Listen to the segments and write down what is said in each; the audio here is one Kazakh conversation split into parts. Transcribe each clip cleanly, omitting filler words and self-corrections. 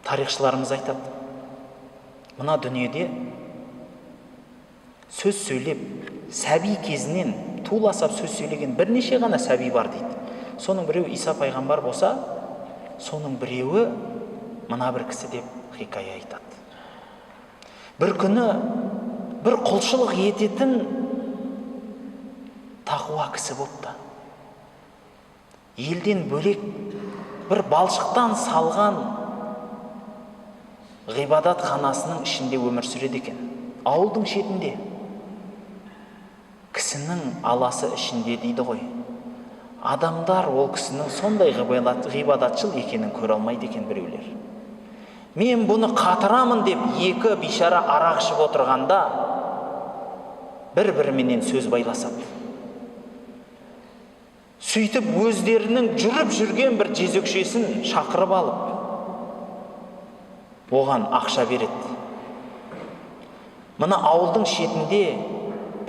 Тарихшыларымыз айтады, мына дүниеде сөз сөйлеп, сәби кезінен туласап сөз сөйлеген бірнеше ғана сәби бар дейді. Соның біреуі Иса пайғамбар болса, соның біреуі мына бір кісі деп хикая айтады. Бір күні бір құлшылық ететін тақуа кісі бопты. Елден бөлек бір балшықтан салған ғибадатханасының ішінде өмір сүреді екен. Ауылдың шетінде. Кісінің аласы ішінде дейді ғой. Адамдар ол кісінің сондай ғибадатшыл екенін көре алмайды екен біреулер. Мен бұны қатырамын деп екі бейшара арақ ішіп отырғанда бір-біріменен сөз байласады. Сөйтіп өздерінің жүріп жүрген бір жезөкшесін шақырып алып, оған ақша береді. Мына ауылдың шетінде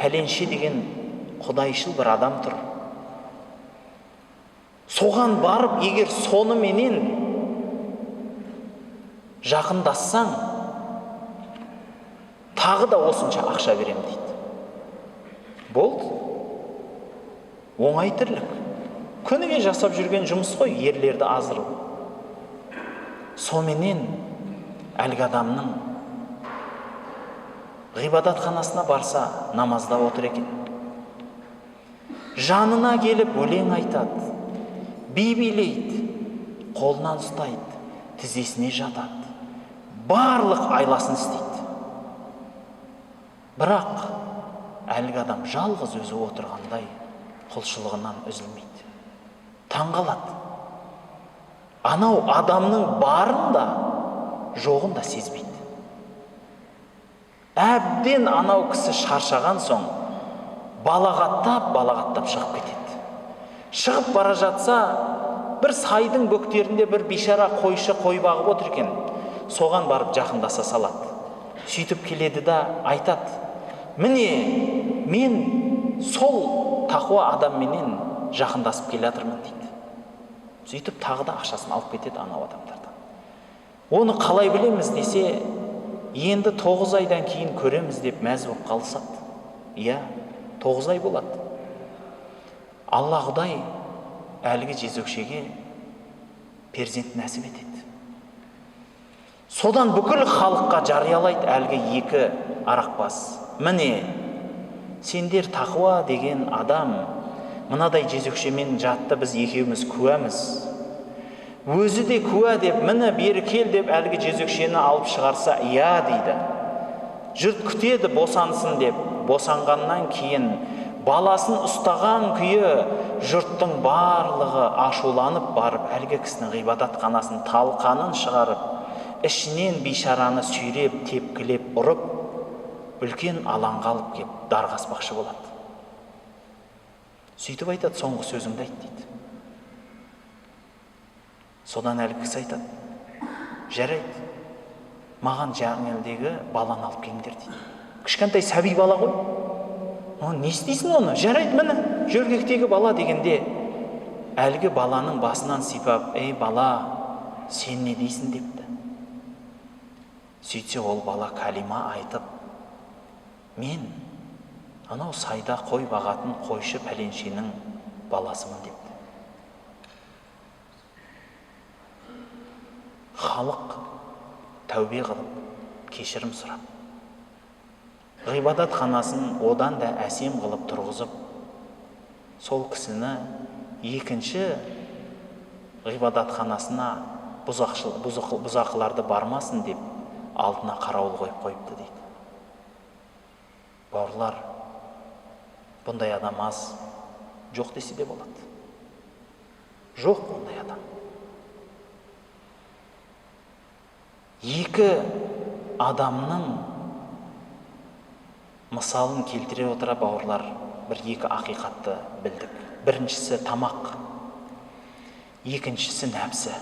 пәленше деген құдайшыл бір адам тұр. Соған барып, егер соныменен жақындассаң, тағы да осынша ақша берем дейді. Болды. Оңай тірлік. Күніге жасап жүрген жұмыс қой, ерлерді аздыру. Соменен әлгі адамның ғибадатханасына барса, намазда отыр екен. Жанына келіп өлең айтады, би билейді, қолынан ұстайды, тізесіне жатады, барлық айласын істейді. Бірақ әлгі адам жалғыз өзі отырғандай құлшылығынан үзілмейді. Таң қалады. Анау адамның барын да, жоғын да сезбейді. Әбден анау кісі шаршаған соң балағаттап шығып кетеді. Шығып бара жатса, бір сайдың бөктерінде бір бейшара қойшы қой бағып отыр екен. Соған барып жақындаса салады. Сөйтіп келеді да айтады: міне, мен сол тақуа адамменен жақындасып келе жатырмын дейді. Сөйтіп тағы да ақшасын алып кетеді анау адамдардан. Оны қалай білеміз десе, енді 9 айдан кейін көреміз деп мәз болып қалысады. Иә, 9 ай болады. Алла Құдай әлгі жезөкшеге перзент нәсіп етеді. Содан бүкіл халыққа жариялайды әлгі екі арақбас. Міне, сендер тақуа деген адам мынадай жезөкшемен жатты, біз екеуміз куәміз. Өзі де куә деп, міне бері кел деп әлгі жезөкшені алып шығарса, иә дейді. Жұрт күтеді босансын деп. Босанғаннан кейін баласын ұстаған күйі жұрттың барлығы ашуланып барып әлгі кісінің ғибадатханасын талқанын шығарып, ішінен бейшараны сүйреп, тепкілеп, ұрып, үлкен алаңға алып кеп дарға аспақшы болады. Сөйтіп айтады, соңғы сөзіңді айт дейді. Содан әлгі кісі айтады: жарайды, маған жаңелдегі баланы алып келіңдер дейді. Кішкентай сәби бала ғой. Оны не істейсің оны? Жарайды, міне, жөргектегі бала дегенде, әлгі баланың басынан сипап, ей бала, сен не дейсің депті. Сөйтсе ол бала кәлима айтып, мен анау сайда қой бағатын қойшы пәленшенің баласымын депті. Халық тәубе қылып, кешірім сұрап, ғибадатханасын одан да әсем қылып тұрғызып, сол кісіні екінші ғибадатханасына бұзақыларды бармасын деп алдына қарауыл қойып қойыпты дейді. Бауырлар, бұндай адам аз, жоқ десе де болады. Жоқ ондай адам. Екі адамның мысалын келтіре отыра, бауырлар, бір екі ақиқатты білдік. Біріншісі тамақ, екіншісі нәпсі.